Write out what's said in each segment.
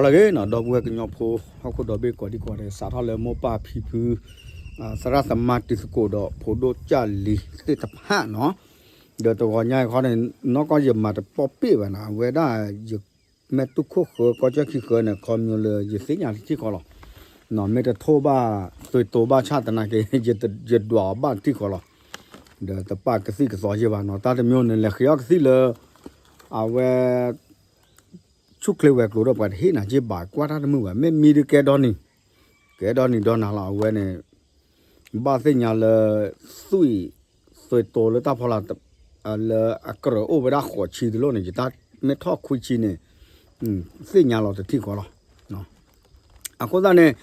လီၤဂ့ၤနီၤ ဒီပုၢ်ဝဲၢ်ကညီဖိ ဟီၣ်ခိၣ်ဒီဘ့ၣ်ကိးဒံကိးဂၤဒဲး စးထီၣ်လၢမိၢ်ပၢ်ဖံဖု သရၣ်သမါတံၤသကိးဒီးဖိဒိၣ်ကၢ်လံၤသ့ၣ်တဖၣ်နီၤ, ဒီးတဂီၤညါအံၤခီန့ၣ် နီၢ်ကီၢ်ယမၤတပီၢ်ပ့ၢ်ဘၣ်နီၤ အဝဲဒၣ်ယ မ့ၢ်တူၢ်ခိၣ်ဃၢၤကီၢ်ကၠီၣ်ခံဃၢၤန့ၣ် ခီမညီလၢယသ့ၣ်ညါတထံၣ်ဃီလီၤ. မ့ၢ်တထိၣ်ဘၣ်သွံၣ်တိဘၣ်ဆၣ်သနာ်က့ ယဒွးအီၤဘၣ်တထံၣ်ဃီလီၤ. ဒီးတပာ်ကသံၣ်ကသီယဲၢ်ဘၣ်နီၤ တၢ်တမံၤန့ၣ် လဲၤဃ့အီၣ်ကသံၣ်လၢ အဝဲ ဆူၣ်ချ့ဝဲၤကျိၤဒီးပှၤတဟ့ၣ်နၤက့ဘၣ် ကွၢ်တၢ်တမုာ်ဘၣ် မ့ၢ်မံဒုးကဲဒီနံၤ ကဲဒီနံၤဒီနၤလီၤ အဝဲန့ၣ် ဘၣ်သ့ၣ်ညါလၢ သွံၣ် သွံၣ်တိလၢတၢ်ဖီလာ် လၢအကြၢးအိၣ်ဝဲဒၣ်ဃိးဆံတလိၣ်န့ၣ် ယတၢ်မ့ၢ်ထီၣ်ခွံဆံန့ၣ် သ့ၣ်ညါလီၤတထံၣ်ဃီလီၤ. အဃိသတးန့ၣ်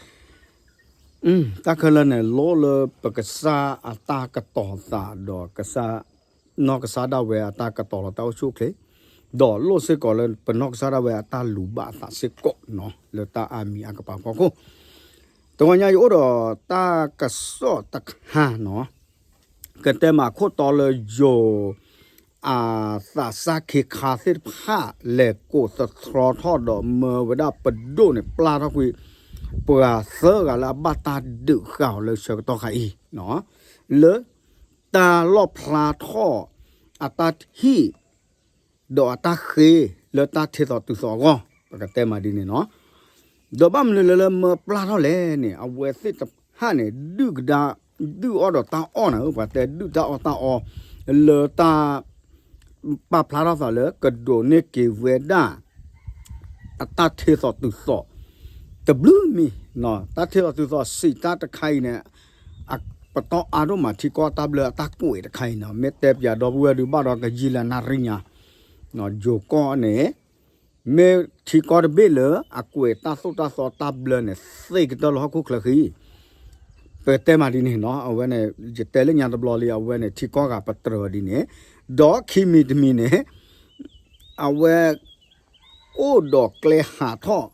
တၢ်ခဲလၢာ်န့ၣ် လိၣ်လၢပကစၢ်အတၢ်ကတီၤသးဒီးကစၢ် နီၢ်ကစၢ်ဒၣ်ဝဲအတၢ်ကတီၤလီၤတၢ်အိၣ်ဆူၣ်အိၣ်ချ့, ဒီးလိၣ်စ့ၢ်ကီးလၢပနီၢ်ကစၢ်ဒၣ်ဝဲအတၢ်လူၤဘၣ်အသးစ့ၢ်ကီးနီၤ လၢတၢ်အါမံၤအကပၤဖီခိၣ်, တဂီၤညါယအိၣ်ဒီးတၢ်ကစီၣ်တခါနီၤ ကတဲမးခိၣ်တီလၢယိၤ အသးစၢ်ခ့ခါသ့ၣ်တဖၣ် လဲၤကိးသတြီထီၣ်ဒီးမၢဝဲဒၣ်ပဒိၣ်န့ၣ် ပျၢ်ထီၣ်ကွံာ် ပှၤသၢဂၤလၢအဘၣ်တၢ်ဒုးဃာ်အီၤလၢဆၢကတီၢ်ခါအံၤ လၢတၢ်လီၣ်ဖျါထီၣ်အတၢ်ထံၣ် ဒီးအတၢ်ဃ့လၢတၢ်ထ့သိးတုၤသိးအဂီၢ် ပကတဲမးဒ်န့ၣ်နီၤ ဒီးဘၣ်မနုၤလၢလၢမၢပျၢ်ထီၣ်လဲၣ်န့ၣ် အဝဲသ့ၣ်တဖၣ်န့ၣ် ဒုၣ်ကဒါ ဒုၣ်အီၣ်ဒီးတၢ်အီၣ်နၤဧၢ ပှၤတဲဒုၣ်တၢ်အီၣ်တၢ်အီ လၢတၢ် ပာ်ဖျါထီၣ်သးလၢကဒိးန့ၢ်က့ၤဝဲဒၣ် အတၢ်ထ့သိးတုၤသိး တဘျုးမံၤ တၢ်ထ့သိးတုၤသိးစံးတၢ်တခါအံၤန့ၣ် ပတီၢ်အါဒိၣ်မးထံကီၢ်တၢ်ဘျၢအတၢ်ကွဲးတခါအံၤနီၤ မ့ၢ်တဲပၠးဒီပုၢ်ဝဲၢ်ဒုးဘၣ်ဒီးကယံာ်လၢနၣ်ရံၣ်ညါ ယိၤကီၢ်န့ၣ် မ့ၢ်ထံကီၢ်တဘ့ၣ်လၢအကွဲးတၢ်သိၣ်တၢ်သီတၢ်ဘျၢန့ၣ် သ့ကတၢၢ်လၢဟီၣ်ခိၣ်ချၢဃံ ပတဲမးဒ်န့ၣ်နီၤ အဝဲန့ၣ် ယတဲလၢညါတဘျီလံ အဝဲန့ၣ် ထံကီၢ်ဂၤပတြၢၤဒ်န့ၣ် ဒီးခံမံၤတမံၤန့ၣ် အဝဲ အိၣ်ဒီးကျဲဟးထီၣ်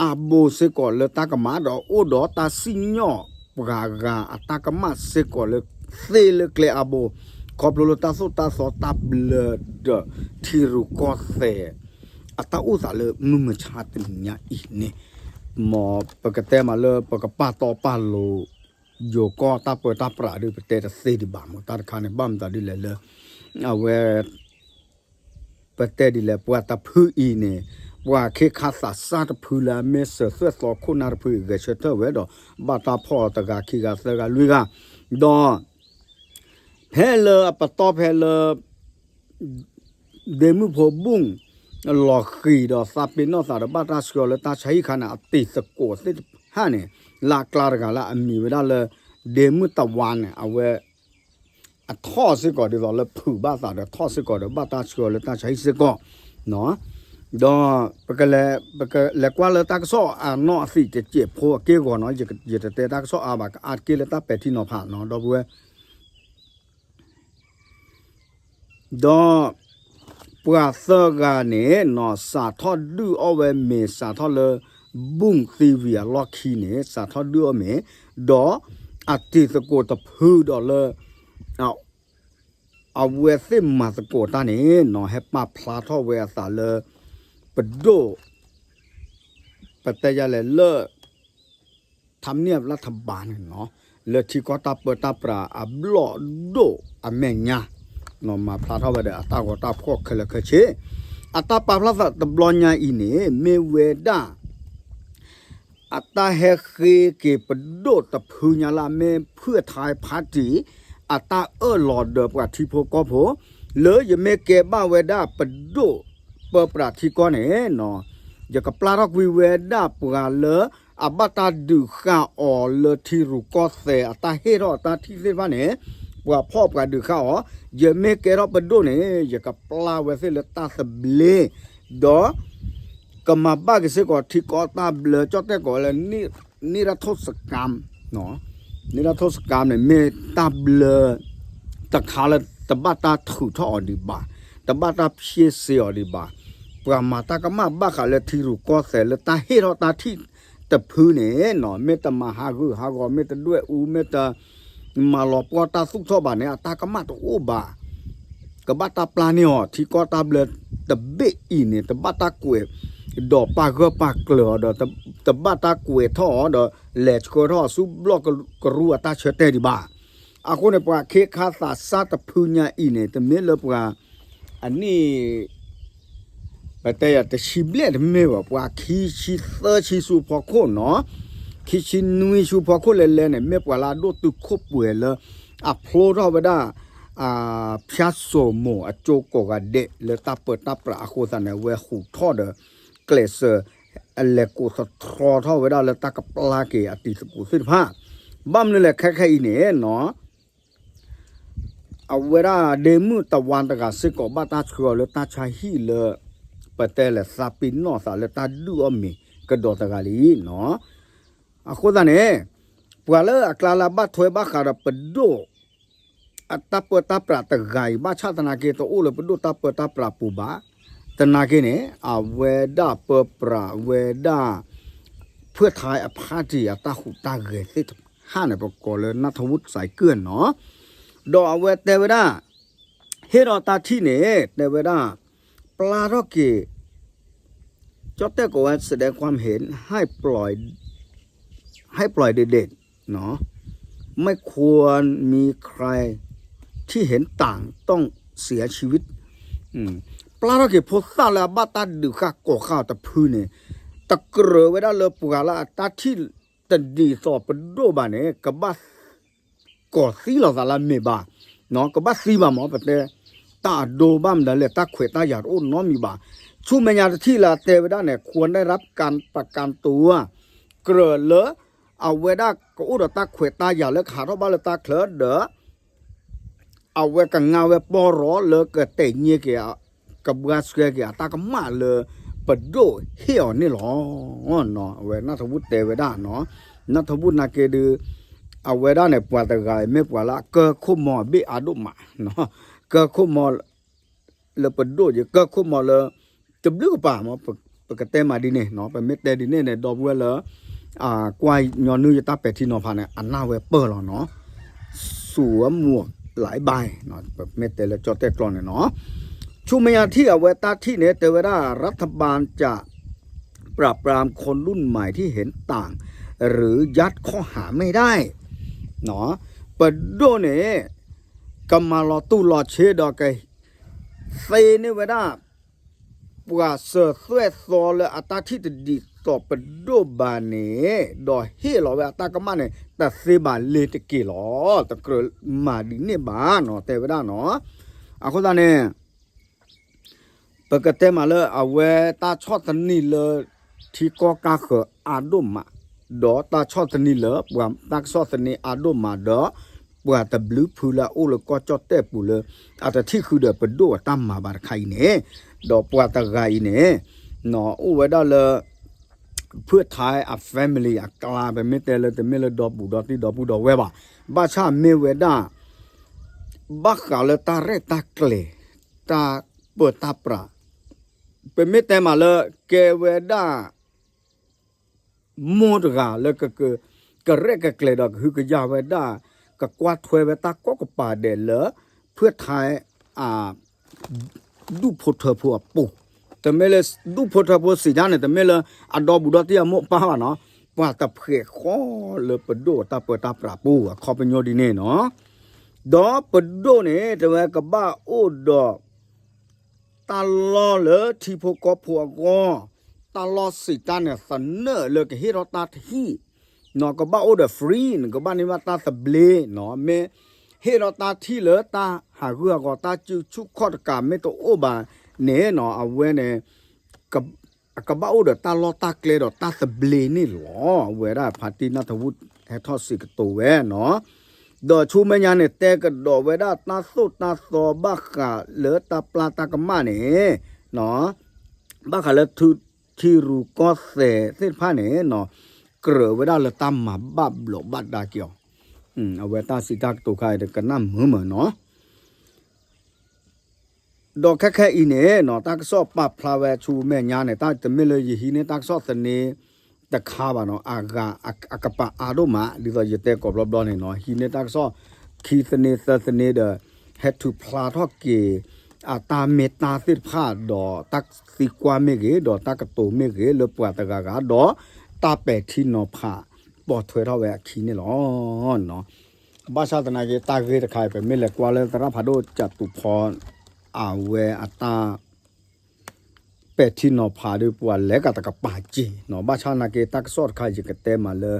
အါဘိစ့ၢ်ကီးလၢတၢ်ကမၣ် ဒီးအိၣ်ဒီးတၢ်စံၣ်ညီၣ်ပှၤဂၤအတၢ်ကမၣ်စ့ၢ်ကီးလၢသ့လၢကျဲအါဘိ ခီဖျိလၢတၢ်သိၣ်တၢ်သီတၢ်ဘျၢဒီးထံရူၢ်ကီၢ်သဲး အတၢ်အိၣ်သးလၢမုၢ်မဆါတနံၤညါအံၤန့ၣ် မ်ပကတဲမးလၢပကပာ်တီပာ်လိၤ ယိၤကီၢ်တၢ်ပၢတၢ်ပြးဒ်ပတဲတသ့ဒံးဘၣ်မး တၢ်တခါန့ၣ် ဘၣ်မတၤဒ်လဲၣ်လၢ အဝဲ ပတဲဒ်လဲၣ် ပှၤတဖုအံၤန့ၣ် ပှၤခ့ခါသးစၢ်တဖုလၢအမ့ၢ်စၢၤသွဲၣ်သီခိၣ်နၢ်တဖုအံၤ ဂဲၤဆၢထၢၣ်ဝဲဒီး ဘၣ်တၢ်ဖီၣ်အီၤတဂၤခံဂၤသၢဂၤလွံၢ်ဂၤ ဒီး ဖဲလၢအပတီၢ်ဖဲလၢ ဒ့မုၣ်ဖိဘူၣ် လီၤဃံၤဒီးသးပ့ၤနီၣ်သးဒီးဘၣ်တၢ်ဆှၢအီၤလၢတၢ်ဆါဟံၣ်အခါန့ၣ် အတံၤသကိးသ့ၣ်တဖၣ်န့ၣ် လၢအကျါတဂၤလၢအမံၤဝဲဒၣ်လၢ ဒ့မုၣ်တဝါန့ၣ် အဝဲ အထီၣ်စ့ၢ်ကီးဒ်သိးလၢဖုးဘၣ်သးဒီးထီၣ်စ့ၢ်ကီးဒီးဘၣ်တၢ်ဆှၢအီၤလၢတၢ်ဆါဟံၣ်စ့ၢ်ကီး ဒီး ပကလဲၤကွၢ်လၢတၢ်ကစီၣ်အနီၢ်အသံးတစဲးဖိအက့ၢ်အဂီၤနီၤ ယတတဲတၢ်ကစီၣ်အါဘၣ် ကအါတက့ၢ်လၢတၢ်ပဲာ်ထံနီၤဖးနီၤ ဒီပုၢ်ဝဲၢ် ဒီး ပှၤသၢဂၤန့ၣ်နီၤ စးထီၣ်ဒုးအီၣ်ဝဲမ့ၤ စးထီၣ်လၢ ဘူၣ်သံဝံၤအလီၢ်ခံန့ၣ် စးထီၣ်ဒုးအီၣ်မ့ၤ ဒီးအတံၤသကိးတဖုဒီးလၢ အဝဲသ့ၣ်မၤသကိးတၢ်န့ၣ်နီၤ ဟဲပာ်ဖျါထီၣ်ဝဲအသးလၢ ပဒိၣ် ပတဲယလဲၣ်လၢ ထါမနံၣ်အလၢထဘးန့ၣ်နီၤ လၢထံကီၢ်တၢ်ပၢတၢ်ပြးအဘျီၣ်ဒိၣ်အမဲာ်ညါ မၤဖျါထီၣ်ဝဲဒီးအတၢ်ဂီၤတၢ်ဖှီၣ်ခဲလၢာ်ခဲဆ့ အတၢ်ပာ်ဖျါသးတဘျီညါအံၤန့ၣ် မ့ၢ်ဝဲဒၣ် အတၢ်ဟဲဃ့က့ၤပဒိၣ်တဖုညါလၢအမ့ၢ်ဖုၣ်အထါဖးတံၢ် အတၢ်အၢၣ်လီၤဒီးပှၤထံဖိကီၢ်ဖိ လၢယမ့ၢ်ကဲဘၣ်ဝဲဒၣ်ပဒိၣ်ပၢပြးထံကီၢ်န့ၣ်နီၤ ယကပျၢ်ထီၣ်ကွံာ်ဝဲဒၣ်ပှၤလၢ အဘၣ်တၢ်ဒုးဃာ်အီၤလၢထံရူၢ်ကီၢ်သဲးအတၢ်ဟ့ၣ်ထီၣ်အတၢ်ထံၣ်သ့ၣ်တဖၣ်န့ၣ် ပှၤဖီၣ်ပှၤဒုးဃာ်အီၤ ယမ့ၢ်ကဲထီၣ်ပဒိၣ်န့ၣ် ယကပျၢ်ဝဲသ့ၣ်လၢတၢ်သဘျ့ ဒီး ကမၤဘၣ်က့ၤစ့ၢ်ကီးထံကီၢ်တၢ်ဘျၢ ကၠီၣ်တဲၣ်ကိးဝဲလၢ န့ၢ်ရထိၣ်စကၢမ် န့ၢ်ရထိၣ်စကၢမ်န့ၣ် မ့ၢ်တၢ်ဘျၢ တခါလၢတဘၣ်တၢ်ထုးထီၣ်အီၤဒံးဘၣ်, တဘၣ်တၢ်ဖျ့စ့အီၤဒံးဘၣ်. ပှၤမၤတၢ်ကမၣ်ဘၣ်ဃးလၢထံရူၢ်ကီၢ်သဲးလၢတၢ်ဟ့ၣ်ထီၣ်တၢ်ထံၣ်တဖုန့ၣ်နီၤ မ့ၢ်တမၤဟးဂူာ်ဟးဂီၤ မ့ၢ်တဒွဲၣ်အူ မ့ၢ်တ မၤလီၤပှီၢ်တၢ်သူၣ်ထီၣ်ဘၣ်န့ၣ် အတၢ်ကမၣ်တအိၣ်ဘၣ်. ကဘၣ်တၢ်ပျၢ်န့ၢ်အီၤ ထံကီၢ်တၢ်ဘျၢတဘ့ၣ်အံၤန့ၣ် တဘၣ်တၢ်ကွဲး ဒီးပာ်ဂၢၢ်ပာ်ကျၢၤအီၤဒီး တဘၣ်တၢ်ကွဲးထီၣ်အီၤဒီး လဲၤဆှၢထီၣ်အီၤဆူဘျီၣ်ကရူၢ်အတၢ်ဆၢတဲာ်ဒံးဘၣ်. အဃိန့ၣ် ပှၤခ့ခါသးစၢ်တဖုညါအံၤန့ၣ် တမ့ၢ်လၢပှၤ အနံၣ် ပတဲယၤ တဆံဘျဲၣ်တမ့ၢ်ဘၣ်, ပှၤခံဆံသၢဆံဆူဖီခိၣ်နီၤ, ခံဆံနွံဆူဖီခိၣ်လဲၤလဲၤန့ၣ် မ့ၢ်ပှၤလၢအဒိၣ်တုာ်ခိၣ်ပှဲၤလၢ အဖျိထီၣ်ဝဲဒၣ် ဖၠၣ်စိမိၤအကၠိကိးဂၤဒဲးလၢတၢ်ပၢတၢ်ပြးအဃိသတးန့ၣ် အဝဲဟူးထီၣ်ဒီး ကျဲးစၢး အလဲၤကိးသတြီထီၣ်ဝဲဒၣ်လၢတၢ်ကပျၢ်က့ၤအတံၤသကိးသ့ၣ်တဖၣ်, ဘၣ်မနုၤလဲၣ်ခဲခဲအံၤန့ၣ်နီၤ အဝဲဒၣ်ဒ့မုၣ်တဝါတဂၤစ့ၢ်ကီး ဘၣ်တၢ်ဆှၢအီၤလၢတၢ်ဆါဟံၣ်လၢ ပတဲလဲၣ် သးပ့ၤနီၣ်သးလၢတၢ်ဒုးအီၣ်မ့ၤကဒီးတဂၤလံနီၤ. အဃိသတးန့ၣ် ပှၤလၢအကျါလၢအဘၣ်ထွဲဘၣ်ဃးဒီးပဒိၣ် အတၢ်ပၢတၢ်ပြးတဂၤအံၤ ဘၣ်ဆၣ်သနာ်က့ တအိၣ်လၢပဒိၣ်တၢ်ပၢတၢ်ပြးပူၤဘၣ်. သနာ်က့န့ၣ် အဝဲဒၣ်ပၢပြးဝဲဒၣ် ဖုၣ်ထါအဖါတံၢ်အတၢ်ဟူးတၢ်ဂဲၤသ့ၣ်တဖၣ်န့ၣ် ပကိးလၢ နၢ်ထဝုၣ်စဲးကၢၢ်နီၤ. ဒီးအဝဲတဲဝဲဒၣ် ဟ့ၣ်ဒီးတၢ်ထံၣ်န့ၣ် တဲဝဲဒၣ် ပျၢ်ထီၣ်က့ၤ ကၠီၣ်တဲၣ်ကိးဝဲ แสดงความเห็น ให้ปล่อย ให้ปล่อยเด็กๆ ไม่ควรมีใครที่เห็นต่างต้องเสียชีวิต ပျၢ်ထီၣ်က့ၤဖိသၣ်လၢအဘၣ်တၢ်ဒုးဃာ် ကိးဃာ်အီၤတဖုန့ၣ် တကြၢးဝဲဒၣ်လၢပှၤလၢအတၢ်ထံၣ်တဒ်သိးပဒိၣ်ဘၣ်န့ၣ် ကဘၣ် ကီၤသံလိာ်သးလၢအမ့ၢ်ဘၣ်, ကဘၣ်သံဘၣ်မ့ၢ် ပတဲ တၢ်အဒိဘၣ်မနုၤလဲၣ် တၢ်ခွဲးတၢ်ယာ်တအိၣ်နီတမံၤဘၣ်. ဆူမဲာ်ညါတထံၣ်လၢအတဲဝဲဒၣ်န့ၣ် ควรได้รับการประกันตัว ကြၢးလၢ အဝဲဒၣ်ကအိၣ်ဒီးတၢ်ခွဲးတၢ်ယာ်လၢကဟးထီၣ်ဘၣ်လၢတၢ်ချၢဒီး အဝဲကငါဝဲပီရီလၢကတဲာ်ညါက့ၤ ကဘှါဆှဲက့ၤအတၢ်ကမၣ်လၢ ပဒိၣ်ဟ့ၣ်အီၤန့ၣ်လီၤ. အဝဲနၢ်ထဝုၣ်တဲဝဲဒၣ်နီၤ, နၢ်ထဝုၣ်နာ်က့ဒုး အဝဲဒၣ်န့ၣ် ပှၤတဂၤအံၤမ့ၢ်ပှၤလၢအကၢၢ်ခိၣ်မီၤအဘ့ၣ်အါဒိၣ်မး, ကၢၢ်ခိၣ်မီၤ လၢပဒိၣ်ယကၢၢ်ခိၣ်မီၤလၢ တဘျုးကပၤမ့ၢ် ပကတဲမးဒ်န့ၣ်နီၤ, ပမ့ၢ်တဲဒ်န့ၣ်န့ၣ် ဒီပုၢ်ဝဲၢ်လၢ ကွၢ်ညီနုၢ်ယတၢ်ပဲာ်ထံနီၤဖးန့ၣ် အနၢ်ဝဲပၢၢ်လီၤနီၤ, စူၤအမူးလၢဘၣ်, ပမ့ၢ်တဲလၢကၠီၣ်တဲၣ်ကျိာ်န့ၣ်နီၤ, ဆူမဲာ်ညါထံၣ်အဝဲတၢ်ထံၣ်န့ၣ် တဲဝဲဒၣ် รัฐบาลจะปราบปรามคนรุ่นใหม่ที่เห็นต่างหรือยัดข้อหาไม่ได้ ပဒိၣ်န့ၣ် ကမၤလီၤတူၢ်လီၤဆ့ဒီးက သ့န့ၢ်ဝဲဒၣ် ပှၤစၢၤသွဲၣ်သီလၢအတၢ်ထံၣ်တဒ်သိးပဒိၣ်ဘၣ်န့ၣ် ဒီးဟ့ၣ်လီၤဝဲအတၢ်ကမၣ်န့ၣ် တသ့ဘၣ်လ့ၤတက့ၢ်လီၤ. တကြၢးမၤဒ်န့ၣ်ဘၣ်နီၤ တဲဝဲဒၣ်နီၤ. အဃိသတးန့ၣ် ပကတဲမးလၢအဝဲတၢ်ဆီၣ်သနံးလၢ ထံကီၢ်ကါဃၢၤအါဒိၣ်မး, ဒီးတၢ်ဆီၣ်သနံးလၢပှၤတၢ်ကဆီၣ်သနံးအါဒိၣ်မးဒီး ပှၤတဘျုးဖုလၢအအိၣ်လၢကီၢ်ကၠီၣ်တဲၣ်ပူၤလၢ အတထံၣ်ဃုာ်ဒီးပဒိၣ်အတၢ်မၤဘၣ်တခါအံၤန့ၣ်, ဒီးပှၤတဂၤအံၤန့ၣ် အိၣ်ဝဲဒၣ်လၢ ဖုၣ်ထါအ family အကျါ ပမ့ၢ်တဲလၢတမ့ၢ်လၢဒီပူၤဒီတံၢ်ဒီပုၢ်ဒီဝဲၢ်ဘၣ်, ဘၣ်ဆၣ်မ့ၢ်ဝဲဒၣ် ဘၣ်ဃးလၢတၢ်ရဲၣ်တၢ်ကျဲၤ တၢ်ပၢတၢ်ပြး ပမ့ၢ်တဲမးလၢ ကဲဝဲဒၣ် မိၢ်တဂၤလၢ ကရဲၣ်ကကျဲၤဒီးကဟုကယာ်ဝဲဒၣ် ကကွၢ်ထွဲဝဲတၢ်ကိးကပၤဒဲးလၢ ဖုၣ်ထါ ဒူၣ်ဖိထၢဖိအပူၤ, တမ့ၢ်လၢ ဒူၣ်ဖိထၢဖိစံးတၢ်န့ၣ် တမ့ၢ်လၢအဒီဘူးဒီတံၢ်အမိၢ်အပၢ်ဘၣ်နီၤ, ပှၤတဖှဲးဃီလၢပဒိၣ်တၢ်ပၢတၢ်ပြးပူၤ အခီပညီဒ်န့ၣ်နီၤ, ဒီးပဒိၣ်န့ၣ် တဲဝဲကဘၣ်အိၣ်ဒီး တၢ်လီၢ်လၢထံဖိကီၢ်ဖိအဂီၢ်, တၢ်လီၢ်စံးတၢ်န့ၣ် သနၢၣ်လၢကဟ့ၣ်ထီၣ်တၢ်ထံၣ်, နကဘၣ်အိၣ်ဒီး free နကဘၣ်န့ၢ်ဘၣ်တၢ်သဘျ့နီၤ, မ့ၢ်ဟ့ၣ်ထီၣ်တၢ်ထံၣ်လၢတၢ်ဟးဂုာ်ဟးဂီၤတၢ်စုဆူၣ်ခီၣ်တကးမ့ၢ်တအိၣ်ဘၣ်န့ၣ်နီၤ, အဝဲန့ၣ် ကဘၣ်အိၣ်ဒီးတၢ်လီၢ်တၢ်ကျဲဒီးတၢ်သဘျ့န့ၣ်လီၤ. အဝဲဒၣ်ဖါတံၢ်နၢ်ထဝုၣ်ဟဲထီၣ်စံးကတိၤဝဲနီၤ, ဒီးဆူမဲာ်ညါန့ၣ် တဲကဒီးဝဲဒၣ်တၢ်သိၣ်တၢ်သီဘၣ်ဃးလၢတၢ်ပျၢ်တၢ်ကမၣ်န့ၣ် ဘၣ်ဃးလၢ ထံရူၢ်ကီၢ်သဲးသ့ၣ်တဖၣ်န့ၣ် ကြၢးဝဲဒၣ်လၢတၢ်မၤဘၣ်ဘျီးဘၣ်ဒါက့ၤအီၤ, အဝဲတၢ်စံးတၢ်ကတိၤခါအံၤဒီးကနၣ်မုာ်မုာ်နီၤ. ဒီးခဲခဲအံၤန့ၣ် တၢ်ကစီၣ်ပာ်ဖျါဝဲဆူမဲာ်ညါန့ၣ် တၢ်တမ့ၢ်လၢယဟံးန့ၢ်တၢ်ကစီၣ်သန့တခါဘၣ်နီၤ, အဂၤအကပၤအါဒိၣ်မး ဒ်သိးယတဲကိးဘျီဘျီန့ၣ်နီၤ, ဟံးန့ၢ်တၢ်ကစီၣ်ခံသန့သၢသန့ဒီး ဟဲထုးဖျါထီၣ်က့ၤ အတၢ်မ့ၢ်တၢ်သ့ၣ်တဖၣ် ဒီးတၢ်သံကွၢ်မ့ၢ်ဂ့ၤ ဒီးတၢ်ကတိၤမ့ၢ်ဂ့ၤ လၢပှၤတဂၤဂၤ ဒီးတၢ်ပဲာ်ထံနီၤဖး ပိာ်ထွဲထီၣ်ဝဲအခံန့ၣ်လီၤ. ဘၣ်ဆၣ်သနာ်က့ တၢ်ဂ့ၢ်တခါအံၤ ပမ့ၢ်လဲၤကွၢ်လၢသရၣ်ဖးဒိၣ်ကၠးတူးဖီ အဝဲအတၢ် ပဲာ်ထံနီၤဖးဒီး ပှၤလဲၤကတကပၤက့ၤနီၤ. ဘၣ်ဆၣ်သနာ်က့ တၢ်ကစီၣ်တခါ ယကတဲမးလၢ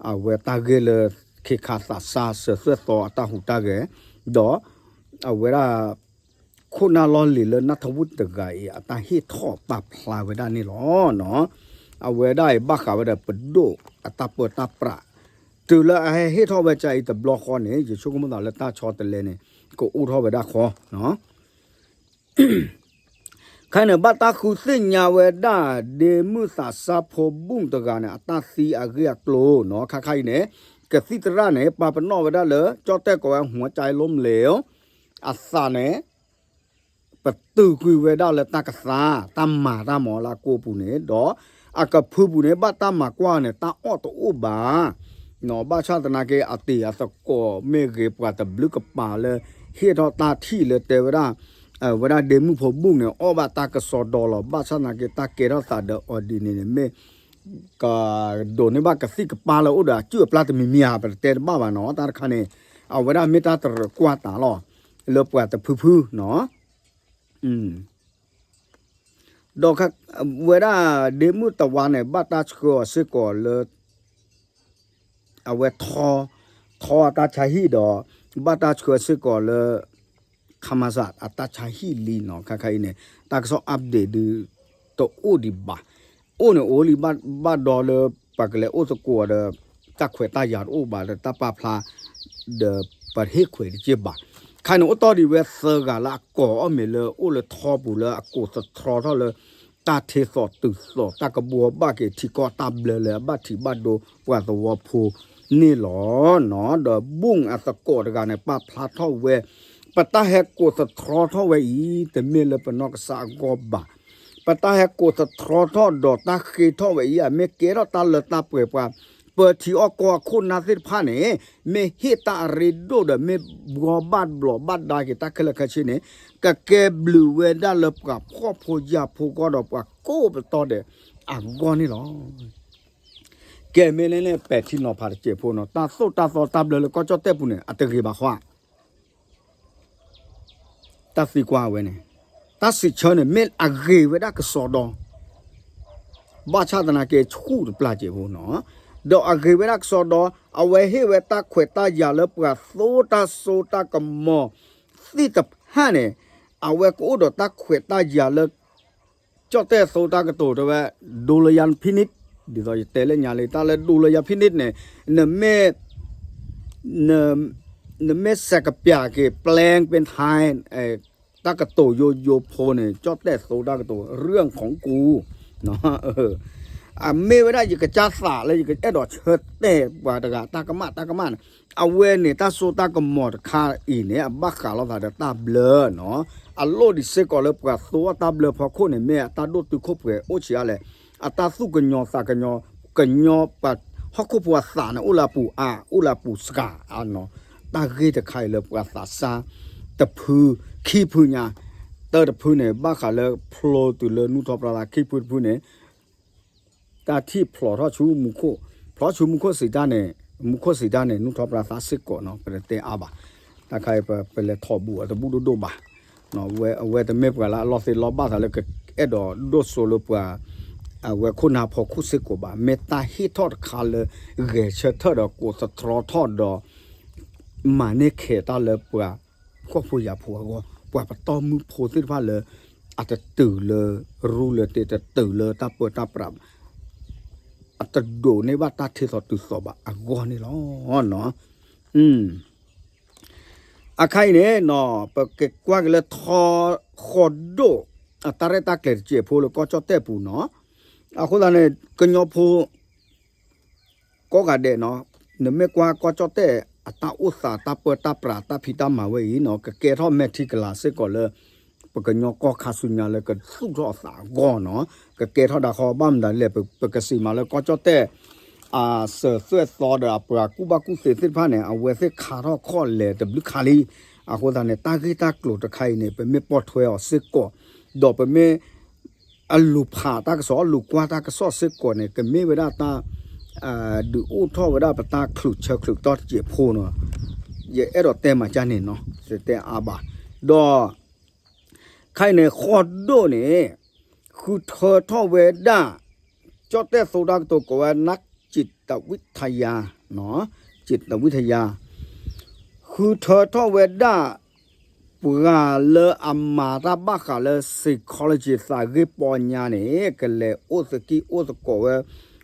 အဝဲတၢ်ဂ့ၢ်လၢ ခ့ခါသးစၢ် စၢၤသွဲၣ်သီအတၢ်ဟူးတၢ်ဂဲၤ ဒီး အဝဲဒၣ် ခိၣ်နၢ်လီၢ်လံၤလၢနၢ်ထဝုၣ်တဂၤအံၤ အတၢ်ဟ့ၣ်ထီၣ်ပာ်ဖျါဝဲဒၣ်န့ၣ်လီၤ. အဝဲဒၣ်အံၤဘၣ်ဃးဝဲဒီးပဒိၣ်အတၢ်ပၢတၢ်ပြး တုၤလၢအဟဲဟ့ၣ်ထီၣ်ဝဲကၢအံၤတဘျီဃီန့ၣ် ယဆိကမိၣ်သးလၢတၢ်ဆီတလဲန့ၣ် ကအိၣ်ထီၣ်ဝဲဒၣ်ဃီ ခဲအံၤန့ၣ် ဘၣ်တၢ်ဃုသ့ၣ်ညါဝဲဒၣ် ဒ့မုၣ်သးစၢ်ဖိဘူၣ်တဂၤန့ၣ် အတၢ်သံအဂ့ၢ်အကျိၤနီၤ. ခါခါအံၤန့ၣ် ကသံၣ်သရၣ်န့ၣ် ပာ်ပနီၣ်ဝဲဒၣ်လၢ ကၠီၣ်တဲၣ်ကိးဝဲ หัวใจล้มเหลว အသးန့ၣ် ပတုာ်ကွံာ်ဝဲဒၣ်လၢတၢ်ကသါ တၢ်မၤတၢ်မၤလၢအကိာ်ပူၤန့ၣ် ဒီးအကဖုပူၤန့ၣ် ဘၣ်တၢ်မၤကွၢ်န့ၣ် တၢ်အီၣ်တအိၣ်ဘၣ် ဘၣ်ဆၣ်သနာ်က့ အတံၤအသကိးမ့ၢ်ဂ့ၤ ပှၤတဘျုးကပၤလၢ ဟ့ၣ်ထီၣ်တၢ်ထံၣ်လၢတဲဝဲဒၣ် ဝဲဒၣ်ဒ့မုၣ်ဖိဘူၣ်န့ၣ် အီၣ်ဘၣ်တၢ်ကစီဒီလီၤ. ဘၣ်ဆၣ်သနာ်က့ တၢ်ကဲထီၣ်သးဒီးအီၤဒ်န့ၣ်န့ၣ် မ့ၢ် ကဒိးန့ၢ်ဘၣ်ကသံၣ်ကပၤလၢအိၣ်ဒီးအစုၣ်အပျၢ်တမံၤမံၤဧါ ပတတဲတဘၣ်ဘၣ်နီၤ. တၢ်တခါန့ၣ် အဝဲဒၣ်မ့ၢ်တၢ်တရၢၣ်ကွၢ်တၢ်လီၤ လၢပှၤတဖုဖုနီၤ ဒီးဝဲဒၣ်ဒ့မုၣ်တဝါန့ၣ် ဘၣ်တၢ်ဆှၢအီၤစ့ၢ်ကီးလၢ အဝဲထီ ထီအတၢ်ဆါဟံၣ်ဒီး ဘၣ်တၢ်ဆှၢစ့ၢ်ကီးလၢ ခမစၢ်အတၢ်ဆါဟံၣ်လံနီၤ. ခါခါအံၤန့ၣ် တၢ်ကစီၣ် update ဒုး တအိၣ်ဒံးဘၣ်. အိၣ်န့ၣ်အိၣ်လံဘၣ်ဒီးလၢ ပှၤကလဲၤအိၣ်သကိးဒီး တၢ်ခွဲးတၢ်ယာ်တအိၣ်ဘၣ်ဒီး တၢ်ပာ်ဖျါ ဒီးပဟ့ၣ်ခွဲးတက့ၢ်ဘၣ်. ခါန့ၣ်အိၣ်တီၢ်ဒံးဝဲသၢဂၤလၢအကိးအီၣ်မ့ၢ်လၢအိၣ်လၢထီပူၤလၢအကိးသတြီထီၣ်လၢ တၢ်ထ့သိးတုၤသိးတၢ်ကဘှီဘၣ်က့ၤထံကီၢ်တၢ်ဘျၢလၢအဘၣ်ထံးဘၣ်ဒိပှၤသဝီဖိန့ၣ်လီၤ. ဒီးဘူၣ်အသကိးတဂၤန့ၣ် ပာ်ဖျါထီၣ်ဝဲ ပတၢ်ဟဲကိးသတြီထီၣ်ဝဲအံၤ တမ့ၢ်လၢပနီၢ်ကစၢ်အဂီၢ်ဘၣ်. ပတၢ်ဟဲကိးသတြီထီၣ်ဒီးတၢ်ဃ့ထီၣ်ဝဲအံၤ အမ့ၢ်ကဲထီၣ်တၢ်လၢတၢ်ပှဲၤပှၤ ပၢထံအီၣ်ကီၢ်အခိၣ်နၢ်သ့ၣ်တဖၣ်န့ၣ် မ့ၢ်ဟ့ၣ်တၢ်အရ့ဒိၣ်ဒီးမ့ၢ်ဘှီဘၣ်ဘျီးဘၣ်ဒါက့ၤတၢ်ခဲလၢာ်ခဲဆ့န့ၣ် ကကဲဘျုးဝဲဒၣ်လၢပှၤဖှီၣ်ဖိယာ်ဖိအဂီၢ်ဒီးပှၤကိးပတီၢ်ဒီးအဂီၢ်န့ၣ်လီၤ. ကဲမ့ၢ်လၢန့ၣ် ပဲာ်ထံနီၤဖးတစဲးဖိနီၤ တၢ်သိၣ်တၢ်သီတၢ်ဘျၢလၢကီၢ်ကၠီၣ်တဲၣ်ပူၤန့ၣ် အတဂ့ၤဘၣ်ဃီ တၢ်သံကွၢ်ဝဲန့ၣ် တၢ်စံးဆၢန့ၣ် မ့ၢ်အဂ့ၤဝဲဒၣ်ကစီဒီ ဘၣ်ဆၣ်သနာ်က့ဆူၣ်တပျၢ်စဲးဖိနီၤ ဒီးအဂ့ၤဝဲဒၣ်ကစီဒီ အဝဲဟ့ၣ်ဝဲတၢ်ခွဲးတၢ်ယာ်လၢပှၤသိတၢ်စိတၢ်ကမီၤသ့ၣ်တဖၣ်န့ၣ် အဝဲကအိၣ်ဒီးတၢ်ခွဲးတၢ်ယာ်လၢ ကၠီၣ်တဲၣ်သိတၢ်ကတိၤတဲဝဲ ဒူလယါဖံနံး ဒ်သိးယတဲလၢညါလံ တၢ်လၢဒူလယါဖံနံးန့ၣ် နမ့ၢ် နမ့ၢ်စဲးကပျၢ်က့ၤ ပျဲပ့ထါ တၢ်ကတိၤယိယိဖိန့ၣ် ကၠီၣ်တဲၣ်သိတၢ်ကတိၤ เรื่องของกู အမ့ၢ်ဝဲဒၣ်ယကစၢ်သးလၢယကအဲၣ်ဒိးဆၢတဲာ်ပှၤတဂၤတၢ်ကမၣ်တၢ်ကမၣ်န့ၣ် အဝဲန့ၣ်တၢ်စိတၢ်ကမီၤတခါအံၤန့ၣ် အဘၣ်ဃးလိာ်သးဒီးတၢ်ဘျၢနီၤ အလိၣ်ဒံးစ့ၢ်ကီးလၢပှၤသိအတၢ်ဘျၢဖီခိၣ်န့ၣ် မ့ၢ်အတၢ်ဒိၣ်တုာ်ခိၣ်ပှဲၤအိၣ်ဆံးအါလဲၣ် အတၢ်သူၣ်ကညီၤသးကညီၤ ကညီပှၤဟီၣ်ခိၣ်ဖိအသးန့ၣ် အိၣ်လၢအပူၤအါ အိၣ်လၢအပူၤစှၤအါနီၤ တၢ်ဂ့ၢ်တခါအံၤလၢပှၤသးစၢ်တဖု ခံဖုညါ တၢ်တဖုန့ၣ် ဘၣ်ဃးလၢဖျိတုၤလၢနူၢ်ထီၣ်ပြၢသး ခံဖုတဖုန့ၣ် တၢ်ထံၣ်ဖျိးထီၣ်ဆူမူခိၣ် ဖျိးဆူမူခိၣ်စံးတၢ်န့ၣ် မူခိၣ်စံးတၢ်န့ၣ် နူၢ်ထီၣ်ပြၢသးစ့ၢ်ကီးနီၤ ပတတဲအါဘၣ် တၢ်ခါအံၤပလဲၤထီၣ်ဘူးအတဘူၣ်ဒိၣ်ဒိၣ်ဘၣ် အဝဲတမ့ၢ်ပှၤလၢအလီၤသ့လီၤဘၣ်သးလၢကအဲၣ်ဒိးဒိၣ်စိလၢပှၤ အဝဲခိၣ်နၢ်ဖီခိၣ်စ့ၢ်ကီးဘၣ် မ့ၢ်တၢ်ဟ့ၣ်ထီၣ်တခါလၢ ဂဲၤဆၢထၢၣ်ဒီးကိးသတြီထီၣ်ဒီး မၤန့ၢ်ခဲးတၢ်လၢပှၤ ဖှီၣ်ဖိယာ်ဖိအဂီၢ် ပှၤပတီၢ်မုၢ်ဖိသ့ၣ်တဖၣ်လၢ အတတုၤလၢရူလၢတ့ တတုၤလၢတၢ်ပၢတၢ်ပြး အတဒိးန့ၢ်ဘၣ်တၢ်ထ့သိးတုၤသိးဘၣ်အဂီၢ်န့ၣ်လီၤ. အခါအံၤန့ၣ် ပကကွၢ်က့ၤလၢထီဃီဒိၣ် အတၢ်ရဲၣ်တၢ်ကျဲၤတစဲးဖိလၢကီၢ်ကၠီၣ်တဲၣ်ပူၤနီၤ အဃိသတးန့ၣ် ကညီဖိ ကိးဂၤဒဲးနီၤ နမ့ၢ်ကွၢ်ကီၢ်ကၠီၣ်တဲၣ် အတၢ်အိၣ်သးတၢ်ပၢတၢ်ပြးတၢ်ဖံးတၢ်မၤဝဲအံၤနီၤ ကကဲထီၣ်မဲာ်ထံကလၤစ့ၢ်ကီးလၢ ပကညီကီၢ်ခါဆူညါလၢကသူၣ်ထီၣ်အသးအဂီၢ်နီၤ ကကဲထီၣ်ဒၣ်ဃီဘၣ်မနုၤလဲၣ် ပကစံးမးလၢကီၢ်ကၠီၣ်တဲၣ် အစၢၤသွဲၣ်သီဒီးအပှၤကူၣ်ဘၣ်ကူၣ်သ့သ့ၣ်တဖၣ်န့ၣ် အဝဲသ့ၣ်ခးထီၣ်ခီၣ်လဲၤတဘျုးခါလံ အဃိသတးန့ၣ် တၢ်ဂ့ၢ်တၢ်ကျိၤတခါအံၤန့ၣ် ပမ့ၢ်ပိာ်ထွဲအီၤစ့ၢ်ကီး, ဒီးပမ့ၢ် အလူၤဖးတၢ်ကစီၣ် လူၤကွၢ်တၢ်ကစီၣ်စ့ၢ်ကီးန့ၣ် ကမ့ၢ်ဝဲဒၣ်တၢ် ဒုးအိၣ်ထီၣ်ဝဲဒၣ်ပတၢ်ချုးဆၢချုးတီၢ်တစဲးဖိနီၤ, ယအဲၣ်ဒိးတဲမၤကၢ်န့ၣ်နီၤ, ယတဲအါဘၣ်, ဒီး ခဲအံၤန့ၣ် ဃီၣ်ဒိၣ်န့ၣ် ဃုထၢထီၣ်ဝဲဒၣ် ကၠီၣ်တဲၣ်သိတၢ်ကတိၤကိးဝဲ နၢ်စံးတဝံထယါ, စံးတဝံထယါ ဃုထၢထီၣ်ဝဲဒၣ် ပှၤလၢအမၤတၢ်ဘၣ်ဃးလၢ psychology သးဂ့ၢ်ပီညါန့ၣ် ကလဲၤအိၣ်သကံၢ်အိၣ်သကိးဝဲ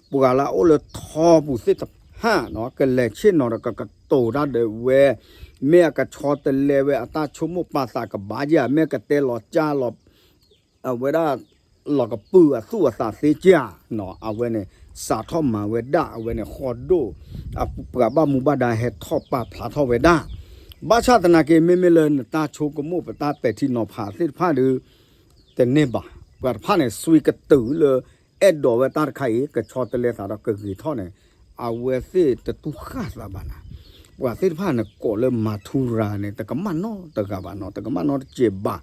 ပှၤလၢအအိၣ်လၢထီပူၤသ့ၣ်တဖၣ်နီၤ, ကလဲၤဆ့ၣ်နီၤဒီးကကတိၤတၢ်ဒီးဝဲ, မ့ၢ်အကဆီတလဲဝဲအတၢ်ဆိကမိၣ်ပာ်သးကဘၣ်ယၤ, မ့ၢ်အကတဲလီၤကၢ်လီၤ အဝဲဒၣ် လီၤကပုာ်အသူၣ်အသးသ့ကၢ်နီၤ, အဝဲန့ၣ် စးထီၣ်မၤဝဲဒၣ် အဝဲန့ၣ်ဃီၣ်ဒိၣ် ပှၤဘၣ်မူဘၣ်ဒါဟဲထီၣ်ပာ်ဖျါထီၣ်ဝဲဒၣ်, ဘၣ်ဆၣ်သနာ်က့ မ့မ့ၢ်လၢနတၢ်ဆိကမိၣ်ပတၢ်ပဲာ်ထံနီၤဖးသ့ၣ်တဖၣ်ဒီး တန့ၢ်ဘၣ်, ပှၤတဖၣ်န့ၣ် စွံကတုၤလၢ အဲၣ်ဒိးဝဲတၢ်တခါအံၤ ကဆီတလဲသးဒီးကဂ့ၤထီၣ်န့ၣ်, အဝဲသ့ၣ်တတူၢ်ဃၣ်သးဘၣ်နၤ, ပှၤသ့ၣ်တဖၣ်န့ၣ်ကိးလၢမၤထူရၤန့ၣ် တကမၣ်နီတဂၤဘၣ်နီၤ, တကမၣ်နီတစဲးဘၣ်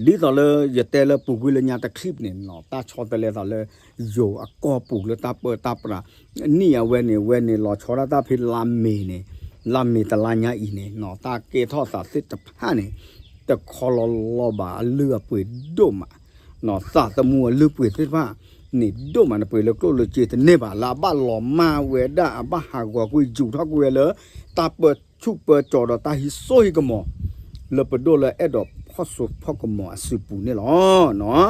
ဒ်သိးလၢယတဲလၢပူၤကွံာ်လၢညါတ clip န့ၣ်နီၤ, တၢ်ဆီတလဲသးလၢ ယိၤအကီၢ်ပူၤလၢတၢ်ပၢတၢ်ပြး, နံၣ်အဝဲန့ၣ် ဝဲန့ၣ်လီၤဆီဒၣ်တၢ်ဖဲလါမ့ၤန့ၣ်, လါမ့ၤတလါညါအံၤန့ၣ်နီၤ, တၢ်ကဲထီၣ်သးသ့ၣ်တဖၣ်န့ၣ် တခီလီၤလီၤဘၣ်အလုၢ်အပှ့ၤဒိၣ်မး သးသမူအလုၢ်ပှ့ၤသ့ၣ်တဖၣ်န့ၣ် ဒိၣ်မးနပှ့ၤလၢကျိၣ်လၢစ့တန့ၢ်ဘၣ်, လၢအဘၣ်လီၤမၢ်ဝဲဒၣ် အဘၣ်ဟးဂီၤကွံာ်ယူၤထီၣ်ကွံာ်ဝဲလၢ တၢ်ပၢဆူၣ်ပၢကၠီၤဒီးတၢ်ဟံးစိဟံးကမီၤ လၢပဒိၣ်လၢအဲၣ်ဒိးဖီၣ်စိဖီၣ်ကမီၤအစုပူၤန့ၣ်လီၤ.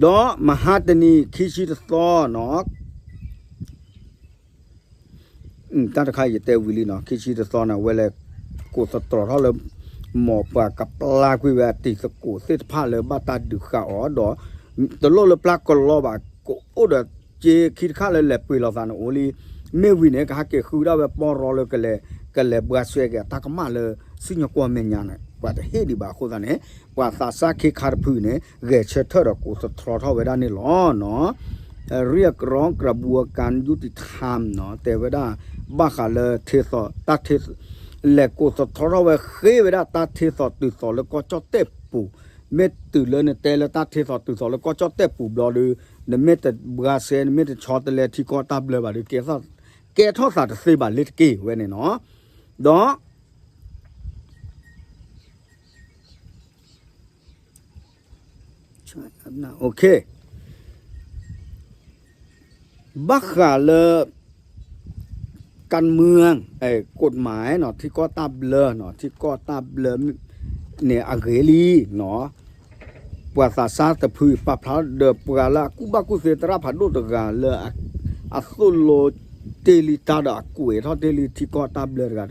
ဒီးမဟါတနံၤ ခံဆံတသီနီၤ တၢ်တခါယတဲဝံၤလံနီၤ, ခံဆံတသီန့ၣ် အဝဲလဲၤကိးသတြီၤထီၣ်လၢ မ်ပှၤကပျၢ်ကွံာ်ဝဲအတံၤသကိးသ့ၣ်တဖၣ်လၢဘၣ်တၢ်ဒုးဃာ်အီၤဒီး တလိၣ်လၢပျၢ်ကလီဘၣ်, ကအိၣ်ဒီးစ့ခံတခါလၢလဲၤပှ့ၤလိာ်သးန့ၣ်အိၣ်လံ, မ့ၢ်ဝံၤန့ၣ် ကဟးက့ၤဃုဒၣ်ဝဲပီရီလၢ ကလဲၤဘှါဆှဲက့ၤအတၢ်ကမၣ်လၢ စံၣ်ညီၣ်ကွီၢ်မဲာ်ညါန့ၣ် ပှၤတဟ့ၣ်ဒံးဘၣ်အဃိသတးန့ၣ် ပှၤသးစၢ်ခ့ခါတဖုန့ၣ် ဂဲၤဆၢထၢၣ်ဒီးကိးသတြီၤထီၣ်ဝဲဒၣ်န့ၣ်လီၤ. เรียกร้องกระบวนการยุติธรรมနီၤ တဲဝဲဒၣ် ဘၣ်ဃးလၢထ့သိး တၢ်ထ့ လဲၤကိးသတြီၤထီၣ်ဝဲဃ့ဝဲဒၣ်တၢ်ထ့သိးတုၤသိးလၢကီၢ်ကၠီၣ်တဲၣ်ပူၤ, မ့ၢ်တုၤလၢနတဲလၢတၢ်ထ့သိးတုၤသိးလၢကီၢ်ကၠီၣ်တဲၣ်ပူၤဘျီဒီး နမ့ၢ်တဘှါစဲ နမ့ၢ်တဆီတလဲထံကီၢ်တၢ်ဘျၢဘၣ်ဒီး ကဲထီၣ်သးတသ့ဘၣ်လၢတက့ၢ်ဝဲန့ၣ်နီၤ, ဒီး ဘၣ်ဃးလၢ การเมือง กฎหมายနီၤ ထံကီၢ်တၢ်ဘျၢနီၤ ထံကီၢ်တၢ်ဘျၢန့ၣ်အဂ့ၢ်လံနီၤ ပှၤသးစၢ်တဖုပာ်ဖျါဒီးပှၤလၢအကူၣ်ဘၣ်ကူၣ်သ့သရၣ်ဖးဒိၣ်တဂၤလၢ အသိၣ်လိတ့ၢ်လံတၢ်ဒီးအကွဲးထီၣ်တ့ၢ်လံထံကီၢ်တၢ်ဘျၢတဂၤတဲဝဲ တၢ်သိၣ်တၢ်သီ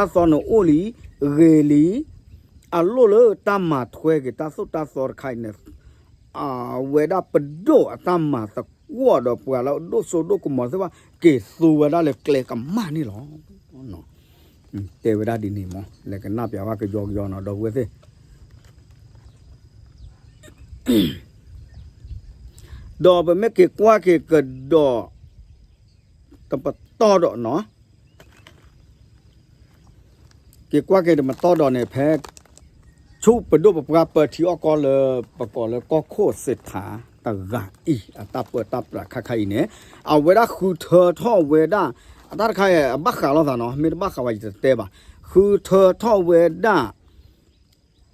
န့ၣ်အိၣ်လံ ဂ့ၤလံ အလိၣ်လၢတၢ်မၤထွဲက့ၤတၢ်သိၣ်တၢ်သီတခါအံၤန့ၣ် အဝဲဒၣ်ပဒိၣ်အတၢ်မၤသကွီၢ်ဒီးပှၤလၢအဒိၣ်စိဒိၣ်ကမီၤသ့ၣ်တဖၣ် က့ၤသူဝဲဒၣ်လၢကျဲကမၣ်န့ၣ်လီၤ. တဲဝဲဒၣ်ဒ်န့ၣ်မး လဲၤကနၣ်ပျးဝဲကယီကယီနီၤ ဒီပုၢ်ဝဲၢ်သ့ၣ် ဒီးပမ့ၢ်က့ၤကွၢ်က့ၤကဒီး တပတီၢ်ဒီးနီၤ က့ၤကွၢ်က့ၤတပတီၢ်ဒီးန့ၣ် ဖဲ ဆူပဒိၣ်ပပှၢ်ပၢထံအီၣ်ကီၢ်လၢ ပကိးလၢကီၢ်ခိၣ်စ့းထးတဂၤအံၤ အတၢ်ပၢတၢ်ပြးခါခါအံၤန့ၣ် အဝဲဒၣ်ဃုထၢထီၣ်ဝဲဒၣ် အတၢ်တခါအံၤ အဘၣ်ဃးလိာ်သးနီၤ မ့ၢ်တဘၣ်ဃးဝဲယတတဲဘၣ် ဃုထၢထီၣ်ဝဲဒၣ်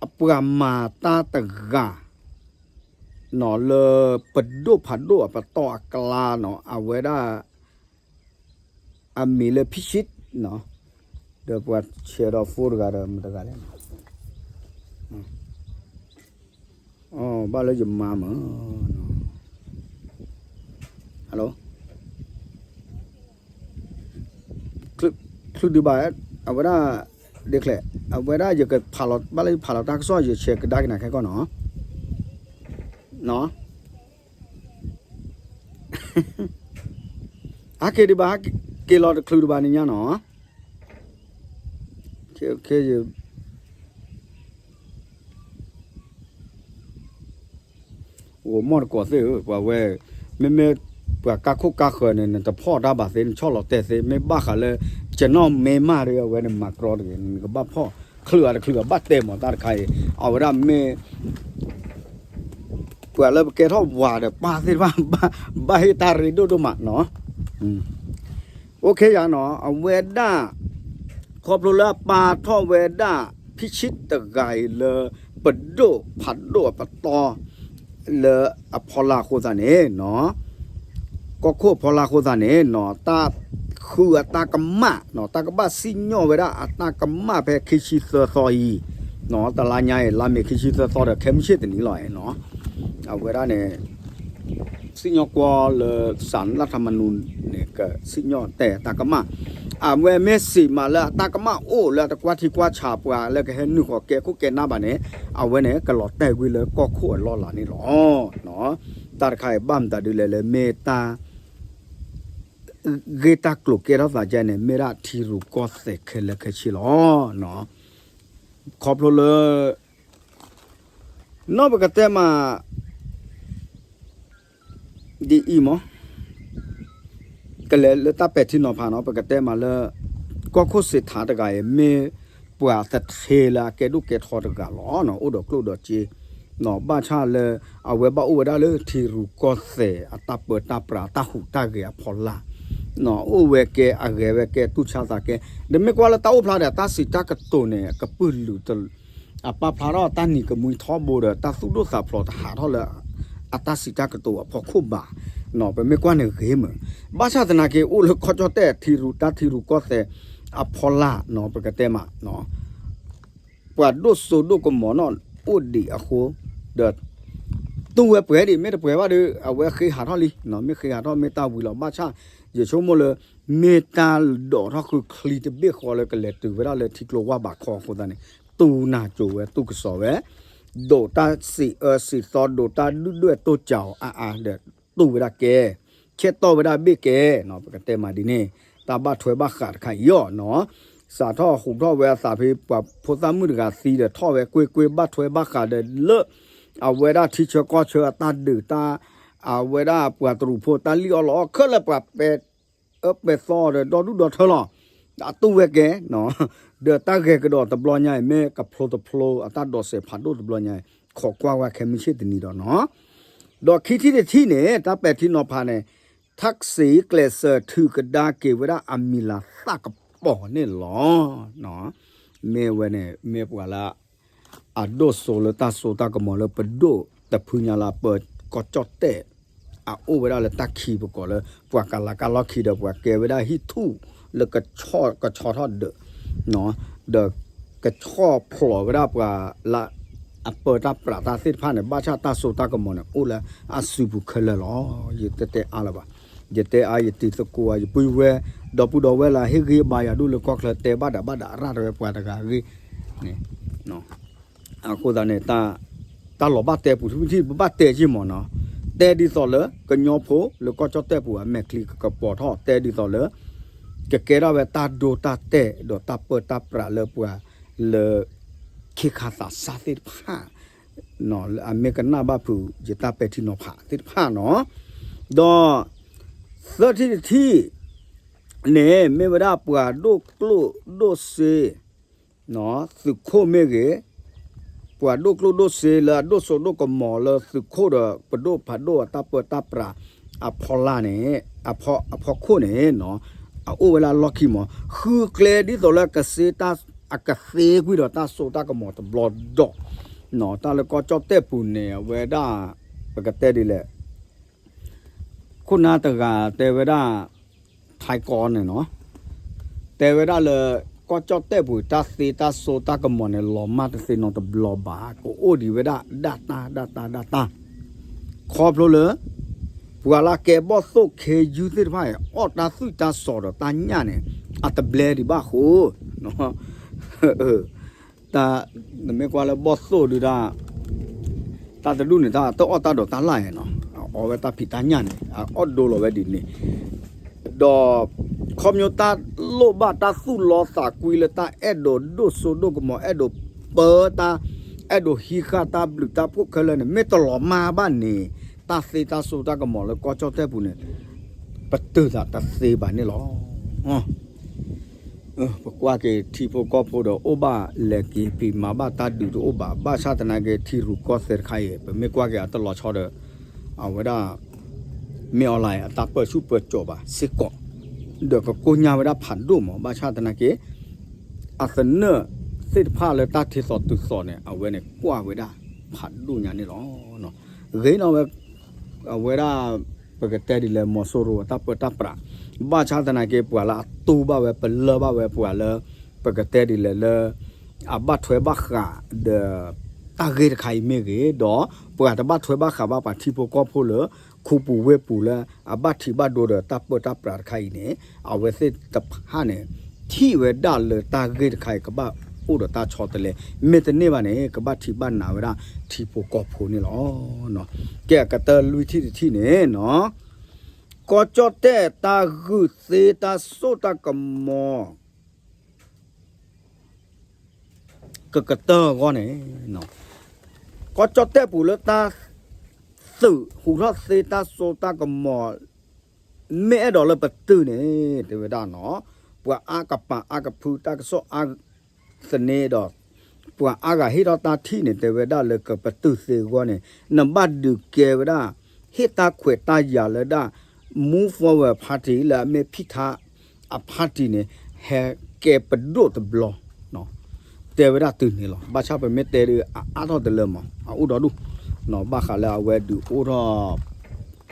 အပှၤမၤတၢ်တဂၤ နီၤ လၢပဒိၣ်ဖးဒိၣ်အပတီၢ်အကျါနီၤ အဝဲဒၣ် အမံၤလၢ ဖံဆံး နီၤ ဒီးပှၤဆဲးဒီးဖိတဂၤဒီးမတၤတဂၤလဲၣ် ဘၣ်လၢယမါမး Hello ချုးဒုးဘၣ် အဝဲဒၣ် ဒ်ချဲ အဝဲဒၣ်ယကဖးလီၤ ဘၣ်လၢယဖးလီၤတၢ်ကစီၣ် ယဆဲးကဒါက့ၤနၤခဲကီၢ်နီၤ နီၤ ဟဲက့ၤဒံးဘၣ် ဟဲက့ၤလီၤတချုးဒံးဘၣ်န့ၣ်ညါနီၤ ဂီၤမီၢ်တကိးသ့ၣ်ဧၢ ပှၤဝဲ မ့မ့ၢ်ပှၤကါခိၣ်ကါဃၢၤန့ၣ် နတဖီၣ်တၢ်ဘၣ်သ့ နဆီၣ်လီၤတဲာ်သ့ မ့ၢ်ဘၣ်ဃးလၢ ကနီၣ်မ့ၢ်မးဒီး အဝဲန့ၣ်မၤကြီတဂ့ၤ, နကဘၣ်ဖီၣ်ချုးအါတချုးအဘၣ်တဲမၤတၢ်တခါအံၤ, အဝဲဒၣ်မ့ၢ် ပှၤလၢပကဲထီၣ်ဝၤဒီးပၢ်သ့ၣ်တဖၣ် ဘၣ်ဟ့ၣ်တၢ်ရ့ဒိၣ်ဒိၣ်မးနီၤ. အိၣ်ခ့ယၤနီၤ အဝဲဒၣ် ခီဖျိလၢအပာ်ထီၣ်ဝဲဒၣ် ဖံဆံးတဂၤအံၤလၢ ပဒိၣ်ဖးဒိၣ်အပတီၢ် လၢအဖီလာ်အဃိသတးန့ၣ်နီၤ ကီၢ်ခိၣ်အဖီလာ်အဃိသတးန့ၣ်နီၤ တၢ်ဃုအတၢ်ကမၣ်နီၤ တၢ်ကဘၣ်စံၣ်ညီၣ်ဝဲဒၣ်အတၢ်ကမၣ်ဖဲခံဆံသၢသီအံၤနီၤ တလါညါအံၤ လါမ့ၤခံဆံသၢသီဒီး ခဲမုၢ်ဆ့ၣ်တနံၤလီၤနီၤ အဝဲဒၣ်န့ၣ် စံၣ်ညီၣ်ကွီၢ်လၢ စးလၢထးမနူန့ၣ် ကစံၣ်ညီၣ်တဲာ်အတၢ်ကမၣ် အဝဲမ့ၢ်စံးမးလၢအတၢ်ကမၣ်အိၣ်လၢအတကွၢ်ထံကွၢ်ဆးပှၤလၢကဟဲနုာ်ဃီၤကဲခိၣ်ကဲနၢ်ဘၣ်န့ၣ် အဝဲန့ၣ် ကလီၤတဲာ်ကွံာ်လၢကီၢ်ခိၣ်အလီၢ်လၤန့ၣ်လီၤ. တၢ်တခါအံၤဘၣ်မတၤဒ်လဲၣ်လၢမ့ၢ်တၢ် ဂ့ၢ်တၢ်ကျိၤကဲထီၣ်သးကဲန့ၣ် မ့ၢ်ဒၣ်ထံရူၢ်ကီၢ်သဲးခဲလၢာ်ခဲဆ့လီၤ. ခီဖျိလၢ နီၢ်ပကတဲမး ဒ်အံၤမး ကလဲၤလၢတၢ်ပဲာ်ထံနီၤဖးနီၤ ပကတဲမးလၢ ကီၢ်ခိၣ်စ့းထးတဂၤအံၤ မ့ၢ်ပှၤသထ့လၢအကဲဒိၣ်ကဲထီတဂၤလီၤ. အိၣ်ဒီးကျိၣ်ဒီးစ့ ဘၣ်ဆၣ်လၢ အဝဲဘၣ်အိၣ်ဝဲဒၣ်လၢထံရူၢ်ကီၢ်သဲးအတၢ်ပၢတၢ်ပြးတၢ်ဟူးတၢ်ဂဲၤအဖီလာ် အိၣ်ဝဲကဲအဂဲၤဝဲကဲတူၢ်ဆါသးကဲ ဒီးမ့ၢ်ကွၢ်လၢတၢ်အိၣ်ဖျါဒီးတၢ်စံးတၢ်ကတိၤန့ၣ် ကပုာ်လုး အပာ်ဖျါထီၣ်တၢ်နံၤကမှံထီဘိဒီး တၢ်သူၣ်ဒိၣ်သးဖျိးတဟးထီၣ်လၢ အတၢ်စံးတၢ်ကတိၤအဖီခိၣ်ဘၣ်. ပမ့ၢ်ကွၢ်န့ၣ်ဂ့ၤမး ဘၣ်ဆၣ်သနာ်က့ အိၣ်လၢကီၢ်ကၠီၣ်တဲၣ်ထံရူၢ်တၢ်ထံရူၢ်ကီၢ်သဲးအဖီလာ်နီၤ ပကတဲမး ပှၤဒိၣ်စိဒိၣ်ကမီၤနီၣ်အိၣ်ဒံးအဃိ ဒီး တူၢ်ဝဲပှဲၤဒံး မ့ၢ်တပှဲၤဘၣ်ဒီး အဝဲဃ့ဟးထီၣ်လံ မ့ၢ်ဃ့ဟးထီၣ်မ့ၢ်တၢ်ဝံၤလီၤ ဘၣ်ဆၣ် ယဆိကမိၣ်လၢ မ့ၢ်တၢ်ဒိးထီၣ်ဃုာ်ချံတဘ့ၣ်ဃီလၢကလဲၤတုၤဝဲဒၣ်လၢထံကျိဝၢ်ဘးခီအဃိသတးန့ၣ် တူၢ်နၢ်ကၠိဝဲတူၢ်ကစီၣ်ဝဲ ဒိးတၢ်စံးအၢစံးသီ ဒိးတၢ်ဒုၣ်ဒွဲၣ်တိၢ်စၢ်အီၤအါအါဒီး တူၢ်ဝဲဒၣ်ကဲ ဆဲးတီၢ်ဝဲဒၣ်ဘ့ၣ်ကဲနီၤ ပကတဲမးဒ်န့ၣ် တၢ်ဘၣ်ထွဲဘၣ်ဃးတခါအံၤအီၤနီၤ စးထီၣ်ဟူးထီၣ်ဝဲအသးဖဲပှၤဖိသၣ်မုၣ်တဂၤသံဒီး ထီၣ်ဝဲကွ့ၢ်ကွ့ၢ် ဘၣ်ထွဲဘၣ်ဃးဒီးလၢ အဝဲဒၣ်ထံဆၢကီၢ်ဆၢအတၢ်ဒုးတၢ် အဝဲဒၣ်ပှၤတရူးဖိတၢ်လံၣ်အီၣ်လီအီၣ်ခဲလၢာ် ပှၤပဲာ်အၢပဲာ်သီဒီးဒီဒူၣ်ဒီထၢလီၤ အတူၢ်ဝဲကဲ ဒီးတၢ်ဂဲၤကဒီးတဘျီညါအံၤ မ့ၢ်ကဖျိတဖျိအတၢ်ဒိးစဲးဖးဒိၣ်တဘျီညါအံၤ ခိးကွၢ်ဝဲခဲမုၢ်ဆ့ၣ်တနံၤဒီးနီၤ ဒီးခံထံၣ်တထံၣ်န့ၣ် တၢ်ပဲာ်ထံနီၤဖးန့ၣ် ထၣ်စ့ကျဲးစၢးထုးကဒါက့ၤဝဲဒၣ်အမံၤလၤသၣ်ကပီၤန့ၣ်လီၤ. မ့ၢ်ဝဲန့ၣ် မ့ၢ်ပှၤလၢ အဒိၣ်စိလၢတၢ်စိတၢ်ကမီၤလၢပဒိၣ်တဖုညါလၢအပၢကီၢ်ကၠီၣ်တဲၣ် အအိၣ်ဝဲဒၣ်လၢတၢ်ခံပကီၢ်လၢ ပှၤကလၤကလီခံဒီး ပှၤကဲဝဲဒၣ်ဟံၣ်ထူၣ်လၢကဆီထီၣ်ဒၢး ဒီးကဆီၣ်ဖျိးဝဲဒၣ်ပှၤလၢ အပၢတၢ်ပြးတၢ်သ့ၣ်တဖၣ်န့ၣ် ဘၣ်ဆၣ်တၢ်စိတၢ်ကမီၤန့ၣ် အိၣ်လၢအစုပူၤခဲလၢာ်လီၤ. ယတတဲအါလၢၤဘၣ်. ယတဲအါယတံၤသကိးဧါ ယပုၢ်ဝဲၢ် ဒီပုၢ်ဒီဝဲၢ်လၢဟ့ၣ်ဂံၢ်ဘါယၤဒိၣ်လၢကီၢ်ချၢ တဲဘၣ်ဒၣ်ဘၣ်ဒၣ်ရၣ်တဝဲပှၤတဂၤအဂ့ၢ်န့ၣ် အဃိသတးန့ၣ် တၢ်လီၤဘၣ်တဲပူၤ ထံၣ်ပဘၣ်တဲက့ၢ်မ့ၢ်နီၤ တဲဒ်သိးလၢ ကညီဖိလၢကီၢ်ကၠီၣ်တဲၣ်ပူၤ အမဲာ်ချံကကပီၤထီၣ် တဲဒ်သိးလၢ ကကဲထီၣ်ဝဲတၢ်ဒိတၢ်တဲာ် ဒီးတၢ်ပၢတၢ်ပြးလၢပှၤလၢ ခ့ခါသးစၢ်သ့ၣ်တဖၣ် အမ့ၢ်ကနၣ်ဘၣ်ဖုးယတၢ်ပဲာ်ထံနီၤဖးသ့ၣ်တဖၣ်နီၤ ဒီး သၢထံၣ်တထံၣ်န့ၣ် မ့ၢ်ဝဲဒၣ်ပှၤဒိၣ်ကျိၣ်ဒိၣ်စ့ သုးခိၣ်မ့ၢ်ဂ့ၤ, ပှၤဒိၣ်ကျိၣ်ဒိၣ်စ့လၢအဒိၣ်စိဒိၣ်ကမီၤလၢသုးခိၣ်ဒီးပဒိၣ်ဖးဒိၣ်အတၢ်ပၢတၢ်ပြးအဖီလာ်န့ၣ်, အဖီခိၣ်န့ၣ်, အအိၣ်ဝဲဒၣ်လီၢ်ခံမး, ဃုကျဲဒ်သိးလၢကစ့တၢ်, အကသ့ကွံာ်ဒီးတၢ်စိတၢ်ကမီၤတဘျီဒီး, တၢ်လၢကီၢ်ကၠီၣ်တဲၣ်ပူၤန့ၣ် အဝဲဒၣ် ပကတဲဒ်လဲၣ် ခိၣ်နၢ်တဂၤတဲဝဲဒၣ် ထါကီန့ၣ်နီၤ, တဲဝဲဒၣ်လၢ ကီၢ်ကၠီၣ်တဲၣ်ပူၤ တၢ်သ့တၢ်စိတၢ်ကမီၤန့ၣ် လီၤမၢ်တသ့နီတဘျီဘၣ်, ကအိၣ်ဒံးဝဲဒၣ်ဒၣ်တၢ်ဒၣ်တၢ်ဒၣ်တၢ်, ခီဖျိလၢ ပှၤလၢကဲဘီၣ်သိၣ်ခ့ယုၢ်သ့ၣ်တဖၣ်အံၤ အီၣ်တၢ်သွံၣ်တၢ်စီၤဒီးတၢ်ညၣ်န့ၣ် အတဘျဲဒံးဘၣ်အဃိ တၢ်, နမ့ၢ်ကွၢ်လၢဘီၣ်သိၣ်ဒုးတၢ်, တၢ်တဒူၣ်န့ၣ် တၢ်တအီၣ်တၢ်ဒီးတၢ်လၢ်နီၤ, အီဝဲတၢ်ဖံးတၢ်ညၣ်န့ၣ် အအီၣ်ဒိလီၤဝဲဒ်န့ၣ်, ဒီး ခီဖျိတၢ်လိၣ်ဘၣ်တၢ်သူၣ်လီသးကွံလၢတၢ်အဲၣ်ဒိးဒိၣ်စိဒိၣ်ကမီၤ အဲၣ်ဒိးပၢတၢ်, အဲၣ်ဒိးဟံးဃာ်တၢ်ဘျုးတၢ်ဖှိၣ်ခဲလၢာ်န့ၣ် မ့ၢ်တလီၤမၢ်ဘၣ်န့ၣ် တၢ်သ့တၢ်စိတၢ်ကမီၤလၢကီၢ်ကၠီၣ်တဲၣ်ပူၤန့ၣ် ပတုာ်သးတသ့ဘၣ်န့ၣ်လီၤ. ပကွၢ်က့ၤထံဖိကီၢ်ဖိဒီးအိၣ်ဘၣ်လဲၤက့ၤဖံးမၤဘၣ်တၢ်ဒုးတအိၣ်ဘၣ် ဘၣ်ဆၣ်သနာ်က့ထံရူၢ်ကီၢ်သဲးတခါအံၤ ပမ့ၢ်ကွၢ်က့ၤအတလီၤဆီဒီး အဝဲဒၣ် မ့ၢ်အီၤလၢအတၢ်ပၢဆူၣ်ပၢစိးဘၣ်စ့ၢ်ကီး ဒီးကကိညါဝဲဒၣ်ဖးဒိၣ်မး ဘၣ်ဆၣ်သနာ်က့ အသနၢၣ်သ့ၣ်တဖၣ်လၢတၢ်ထံၣ်သိးတုၤသိးန့ၣ် အဝဲန့ၣ်ကွၢ်ဝဲဒၣ်ဖးဒိၣ်ညါန့ၣ်လီၤ. ဂ့ၤနီၣ်ဝဲ အဝဲဒၣ် ပကတဲဒ်လဲၣ် မီၤစိရိၤအတၢ်ပၢတၢ်ပြး ဘၣ်ဆၣ်သနာ်က့ ပှၤလၢအတူၢ်ဘၣ်ဝဲ ပလၢၢ်ဘၣ်ဝဲပှၤလၢ ပကတဲဒ်လဲၣ်လၢ အဘၣ်ထွဲဘၣ်ဃးဒီး တၢ်ဂ့ၢ်တခါအံၤမ့ၢ်ဂ့ၤ ဒီးပှၤတဘၣ်ထွဲဘၣ်ဃးဘၣ်ပှၤထံဖိကီၢ်ဖိလၢ ခူပူၤဝ့ၢ်ပူၤလၢ အဘၣ်ထံးဘၣ်ဒိဒီးတၢ်ပၢတၢ်ပြးတခါအံၤန့ၣ် အဝဲသ့ၣ်တဖၣ်န့ၣ် ထံၣ်ဝဲဒၣ်လၢတၢ်ဂ့ၢ်တခါအံၤ ကဘၣ်အိၣ်ဒီးတၢ်ဆီတလဲ မ့တမ့ၢ်ဘၣ်န့ၣ် ကဘၣ်ထံးဘၣ်နးဝဲဒၣ်ထံဖိကီၢ်ဖိန့ၣ်လီၤ. ကဲ အကတၢၢ်လွံၢ်ထံၣ်တထံၣ်န့ၣ်နီၤ ကီၢ်ကၠီၣ်တဲၣ်တၢ်ဂုာ်သ့တၢ်စိတၢ်ကမီၤ ကကတၢၢ်အဂီၢ်န့ၣ် ကီၢ်ကၠီၣ်တဲၣ်ပူၤလၢတၢ် သုးဟူးထီၣ်သ့တၢ်စိတၢ်ကမီၤ မ့ၢ်အဲၣ်ဒိးလၢပတုာ်န့ၣ် တဲဝဲဒၣ်နီၤ ပှၤအါကပၤအါကဖုတၢ်ကစီၣ်အါသန့ဒီး ပှၤအါဂၤဟ့ၣ်ထီၣ်တၢ်ထံၣ်န့ၣ် တဲဝဲဒၣ်လၢကပတုာ်သ့အဂီၢ်န့ၣ် နဘၣ်ဒုးကဲဝဲဒၣ် ဟ့ၣ်တၢ်ခွဲးတၢ်ယာ်လၢဒၣ် Move Forward Party လၢအမ့ၢ်ဖံထါ အ party န့ၣ် ဟဲကဲပဒိၣ်တဘျီ တဲဝဲဒၣ်တုၤန့ၣ်လီၤ. ဘၣ်ဆၣ်ပမ့ၢ်တဲဒီးအအါထီၣ်တလၢမး အအိၣ်ဒီဒူၣ် ဘၣ်ဃးလၢအဝဲဒုးအိၣ်ထီၣ်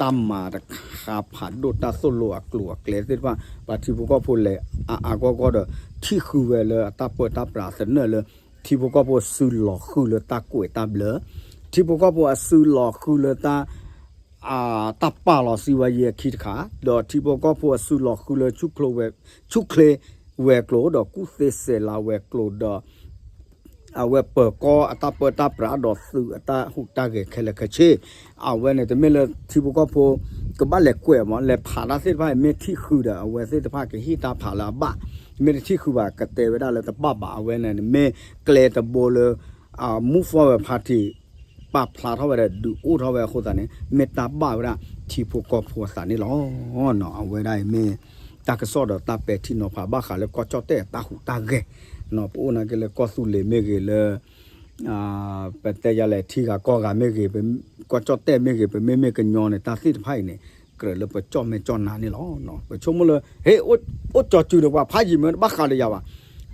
တၢ်မၤတခါဖးဒိၣ်တၢ်သိၣ်လိအကျိၤအကျဲသ့ၣ်တဖၣ် ပှၤထံဖိကီၢ်ဖိလဲၤအါအါဂီၢ်ဂီၢ်ဒီး ထံၣ်ဃုာ်ဝဲလၢအတၢ်ပၢတၢ်ပြးသနၢၣ်လၢ ထံဖိကီၢ်ဖိစုလီၤဃုာ်လၢတၢ်ကွဲးတၢ်ဘျၢ ထံဖိကီၢ်ဖိအစုလီၤဃုာ်လၢတၢ် တၢ်ပာ်လီၤစံးဝဲယဲခံတခါ ဒီးထံဖိကီၢ်ဖိအစုလီၤဃုာ်လၢဆူၣ်ချ့ဝဲ ဆူၣ်ချ့ဝဲၤကျိၤ ဒီးကူၣ်သ့စဲးလၤဝဲၤကျိၤဒီး အဝဲပၢၤကီၢ်အတၢ်ပၢတၢ်ပြးဒီးသုးအတၢ်ဟူးတၢ်ဂဲၤခဲလၢာ်ခဲဆ့ အဝဲန့ၣ်တမ့ၢ်လၢထံဖိကီၢ်ဖိ ကဘၣ်လဲၤကွဲးမး လဲၤဖးတၢ်သ့ၣ်တဖၣ် မ့ၢ်ထံၣ်ဃုာ်ဒီး အဝဲသ့ၣ်တဖၣ်ကဟ့ၣ်တၢ်ဖးလၢအဘၣ် မ့ၢ်တထံၣ်ဃုာ်ဘၣ် ကတဲဝဲဒၣ်လၢတဘၣ်ဘၣ် အဝဲန့ၣ် မ့ၢ်ကျဲတဘိလၢ Move Forward Party ပာ်ဖျါထီၣ်ဝဲဒီး ဒုးအိၣ်ထီၣ်ဝဲအဃိသတးန့ၣ် မ့ၢ်တၢ်ဘၣ်ဝဲဒၣ်ထံဖိကီၢ်ဖိအသးန့ၣ်လီၤ. အဝဲဒၣ်အံၤမ့ၢ် တၢ်ကစီၣ်ဒီးတၢ်ပဲာ်ထံနီၤဖးဘၣ်ဃးလၢကီၢ်ကၠီၣ်တဲၣ်တၢ်ဟူးတၢ်ဂဲၤ ပအိၣ်နာ်က့လၢကီၢ်သူလ့ၤမ့ၢ်ဂ့ၤလၢ ပတဲယၤလဲၣ်ထံဂၤကီၢ်ဂၤမ့ၢ်ဂ့ၤ ကီၢ်ကၠီၣ်တဲၣ်မ့ၢ်ဂ့ၤ ပမ့မ့ၢ်ကညီန့ၣ် တၢ်သ့ၣ်တဖၣ်အံၤန့ၣ် ကြၢးလၢပကၠီၣ်မဲာ်ကၠီၣ်နါန့ၣ်လီၤ. ပဆိကမိၣ်လၢ ဟ့ၣ် အိၣ်ကၠီၤစုၤဒီးပှၤဖးယံာ်မ့ၢ်တဘၣ်ဃးဒီးယၤဘၣ်.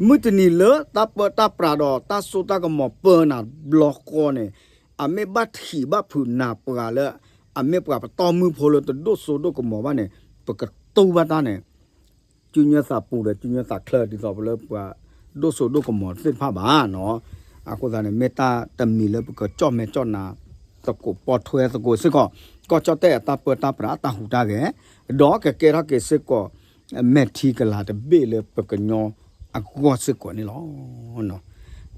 မုၢ်တနံၤလၢတၢ်ပၢတၢ်ပြးဒီးတၢ်စိတၢ်ကမီၤပၢနၤဘျီဃီန့ၣ် အမ့ၢ်ဘၣ်ထံးဘၣ်ဖုးနၤပှၤလၢ အမ့ၢ်ပှၤပတီၢ်မုၢ်ဖိလၢတဒိၣ်စိဒိၣ်ကမီၤဘၣ်န့ၣ် ပကတူၢ်ဘၣ်တၢ်န့ၣ် စုညါသးပူၤဒီးစုညါသးချၢ ဒ်သိးပလၢပှၤဒိၣ်စိဒိၣ်ကမီၤသ့ၣ်တဖၣ်ဘၣ်နီၤ. အဃိသတးန့ၣ် မ့ၢ်တၢ်တမံၤလၢပကကၠီၣ်မဲာ်ကၠီၣ်နါ သကိးပိာ်ထွဲသကိးစ့ၢ်ကီး ကီၢ်ကၠီၣ်တဲၣ်အတၢ်ပၢတၢ်ပြးအတၢ်ဟူးတၢ်ဂဲၤ ဒီးကကဲထီၣ်က့ၤစ့ၢ်ကီး မဲာ်ထံကလၤတဘ့ၣ်လၢပကညီအဂီၢ်စ့ၢ်ကီးန့ၣ်လီၤ.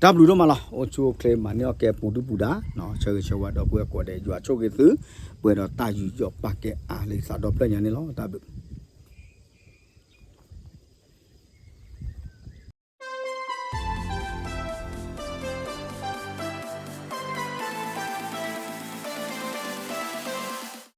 တၢ်ဘျုးဒိၣ်မးလီၤ. အိၣ်ဆူၣ်အိၣ်ချ့မၤန့ၢ်အီၣ်ကဲပူၤဒုၣ်ပူၤဒါ ဆၢဂ့ၤဆၢဝါဒီပုၢ်ဝဲၢ်ကိးဂၤဒဲး ယွၤဆိၣ်ဂ့ၤသု ပှဲၤဒီးတၢ်ယူးယီၣ်ပာ်ကဲအါလၢသးဒီဖျၢၣ်ညါန့ၣ်လီၤ. တၢ်ဘျုး